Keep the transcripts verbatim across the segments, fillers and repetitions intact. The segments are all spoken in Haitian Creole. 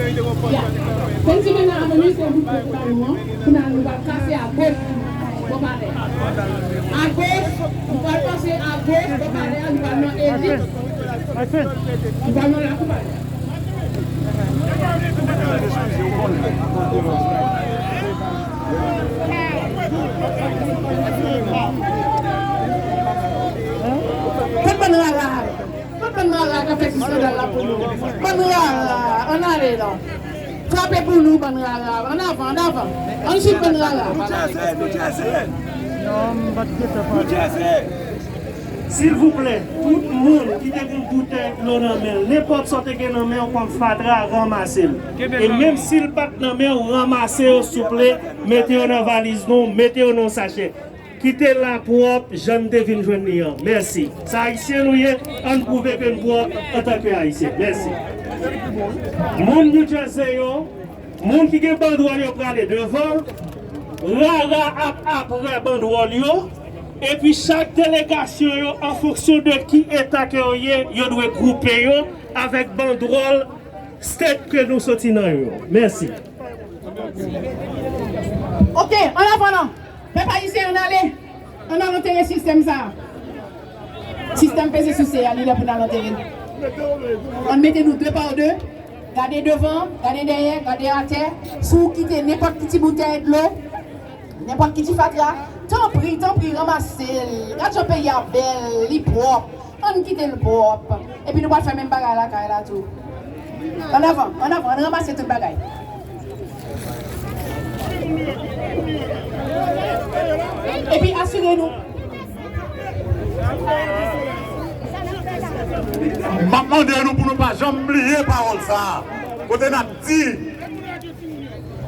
Ya. Fè n simen nan avni se bout kote ba nou an. Kounye a nou pral kase agoch bò palè. Agoch, nou pral pase agoch bò palè a, nou pral nan elit. Nou pral nan lakou palè. Kot bann rara a? Kot bann rara k ap fè ti skandal la pou nou? Bann rara, ann ale non. Frape pou nou, bann rara. Ann avan, ann avan. Ann swiv bann rara. Nou Jèze, nou Jèze. Nou Jèze. Silvouplè, tout moun ki te gen boutèy dlo nan men l, nenpòt sa w te gen nan men w kòm fatra, ranmase l. E menm si l pa t nan men w, ranmase yo, souple, mete yo nan valiz nou, mete yo nan yon sachè. Kite la pwòp jan n te vin jwenn li an. Mèsi. Se Ayisyen nou ye, ann pwouve ke n pwòp antanke Ayisyen. Mèsi. Moun New Jersey yo, moun ki gen bandwòl yo prale devan, rara ap apre bandwòl yo, epi chak delegasyon yo, an fonksyon de ki eta ke yo ye, yo dwe gwoupe yo avèk bandwòl state ke nou soti nan yo. Mèsi. Ok, ann avan non. Pèp ayisyen, ann ale. Ann al antere sistèm sa a. Sistèm peze souse a, li lè pou n al antere l. Ann mete nou de pa de. Gade devan, gade dèyè, gade atè. Si w kite nenpòt ki ti boutèy dlo, nenpòt ki ti fatra, tanpri, tanpri, ranmase l. Gad jan peyi a bèl, li pwòp. Ann kite l pwòp. Epi nou pral fè menm bagay lakay la tou. Ann avan, ann avan, ann ranmase tout bagay. Epi asire nou. M ap mande nou pou nou pa janm bliye pawòl sa a. Kote n ap di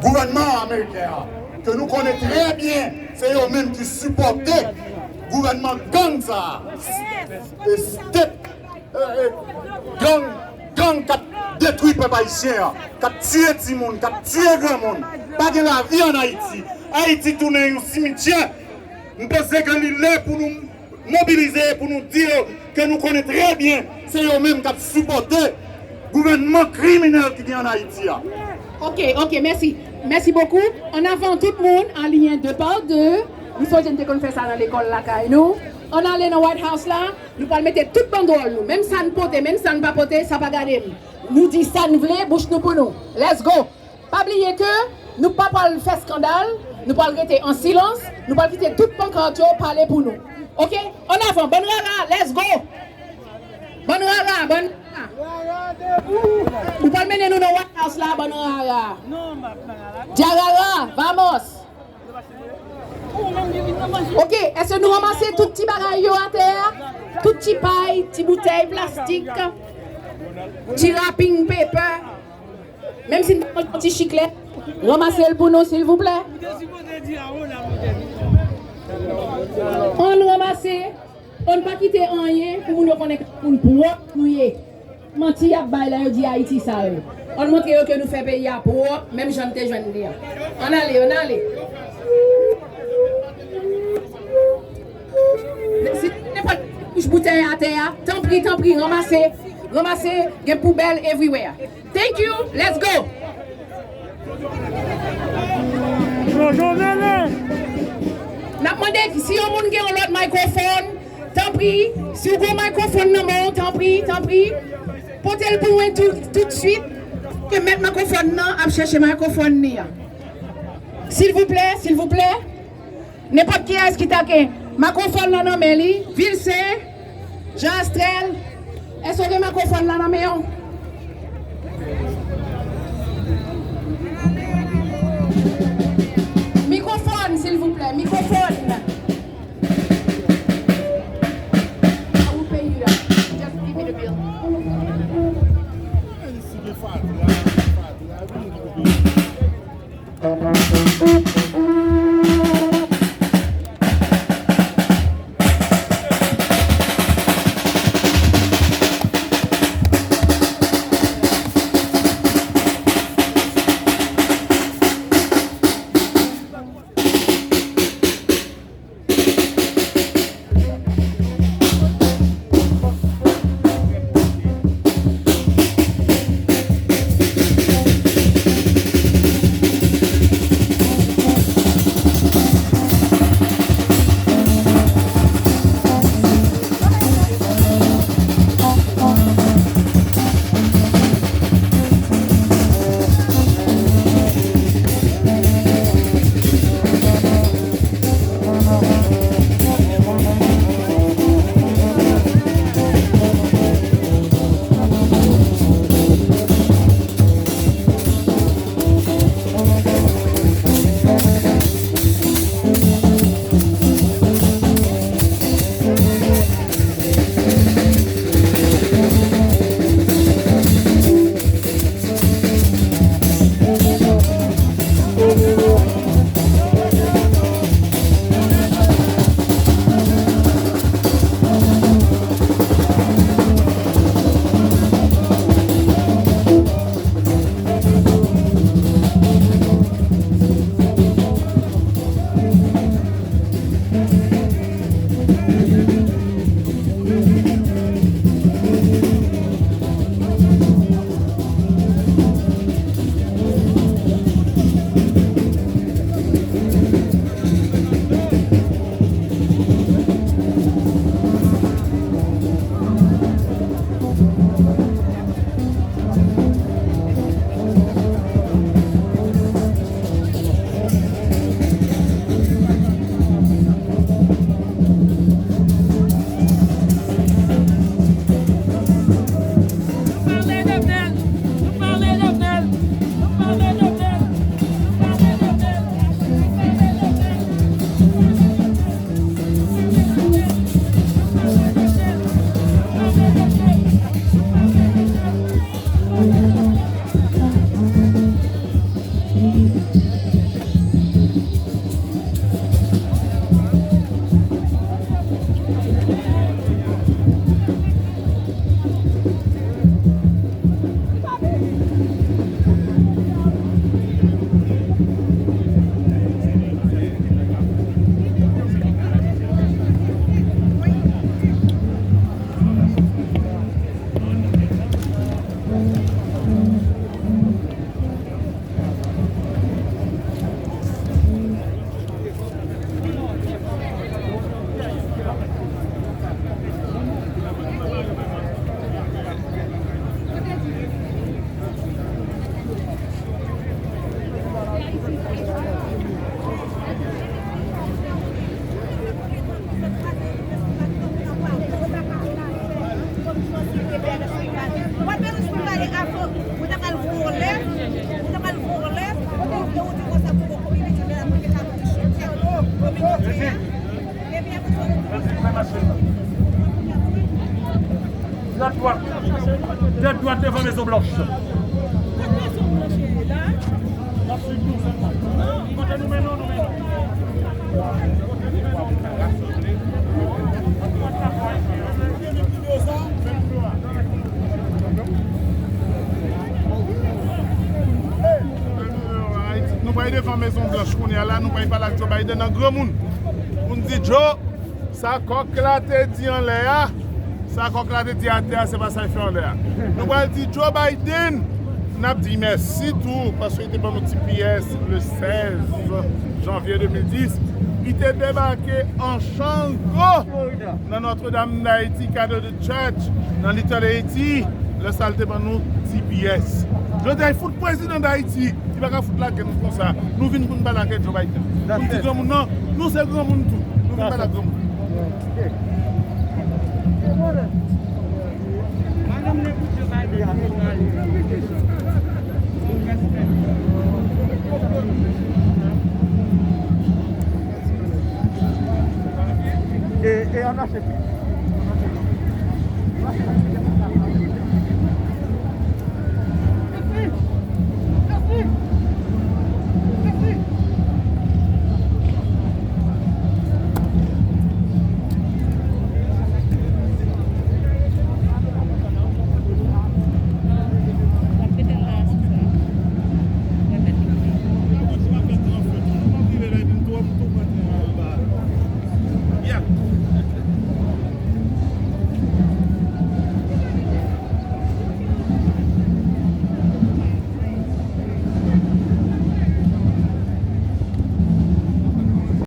gouvènman ameriken an, ke nou konnen trè byen, se yo menm ki sipòte gouvènman gang sa a. E state, e, e, gang, gang k ap detwi pèp ayisyen an, k ap tiye timoun, k ap tiye granmoun. Pa gen lavi ann Ayiti. Ayiti tounen yon simityè. M panse ke li lè pou nou mobilize, pou nou di yo ke nou konnen trè byen se yo menm k ap sipòte gouvènman kriminèl ki gen ann Ayiti a. Ok, ok, mèsi. Mèsi bokou. Ann avan tout moun, aliyen de pa de. Nou sonje n te konn fè sa nan lekòl lakay nou. Ann ale nan White House la, nou pral mete tout bandwòl nou. Menm sa n pote, menm sa n pa pote, sa pa gade m. Nou di sa n vle, bouch nou pou nou. Let's go! Pa bliye ke nou pa pral fè eskandal, nou pral rete an silans, nou pral kite tout pankart yo pale pou nou. Ok? Ann avan, bann rara, let's go! Bann rara, bann rara. Nou pral mennen nou nan White House la, bann rara. Djarara, vamos! Ok, èske nou ranmase tout ti bagay yo atè a? Tout ti pay, ti boutèy plastik, ti wrapping paper. Menm si n ta manje yon ti chiklèt, ranmase l pou nou, silvouplè. Ann ranmase, ann pa kite anyen pou moun yo konnen ke moun pwòp nou ye. Manti y ap bay lè yo di Ayiti sal. Ann montre yo ke nou fè peyi a pwòp, menm jan n te jwenn li an. Ann ale, ann ale. Si nenpòt kouch boutèy atè a, tanpri, tanpri, ranmase, ranmase, gen poubèl everywhere. Thank you, let's go! N ap mande si yon moun gen yon lòt microphone, tanpri, si w gen yon microphone nan men w, tanpri, tanpri, pote l pou mwen tou, toutswit, ke mèt microphone nan ap chèche microphone li an. Silvouplè, silvouplè. Nenpòt kiyès ki ta gen makwofòn lan nan men li, Vilsen, Jean Astrèl, èske w gen makwofòn lan nan men w? Mikwofòn, silvouplè, mikwofòn. Ou peyi a. Just give me the bill. Mezon Blanch. Nou pral devan Mezon Blanch kounye a la, nou pral pale ak Joe Biden an granmoun. Pou n di Joe, sa kòk la te di anlè a, sa kòk la te di atè a, se pa sa l fè anlè a. Nou pral di Joe Biden, n ap di mèsi tou, paske li te ban nou T P S le sèz janvye de mil dis. Li te debake an chango nan Notre Dame d'Haïti, Cathedral Church, nan Little Haiti, lè sa l te ban nou T P S. Jodi a, li fout prezidan Dayiti. Li pa ka fout lage nou konsa. Nou vin pou n pale ak Joe Biden. Pou n di granmoun nan, nou se granmoun tou. Nou vin pale ak granmoun. E, e an achte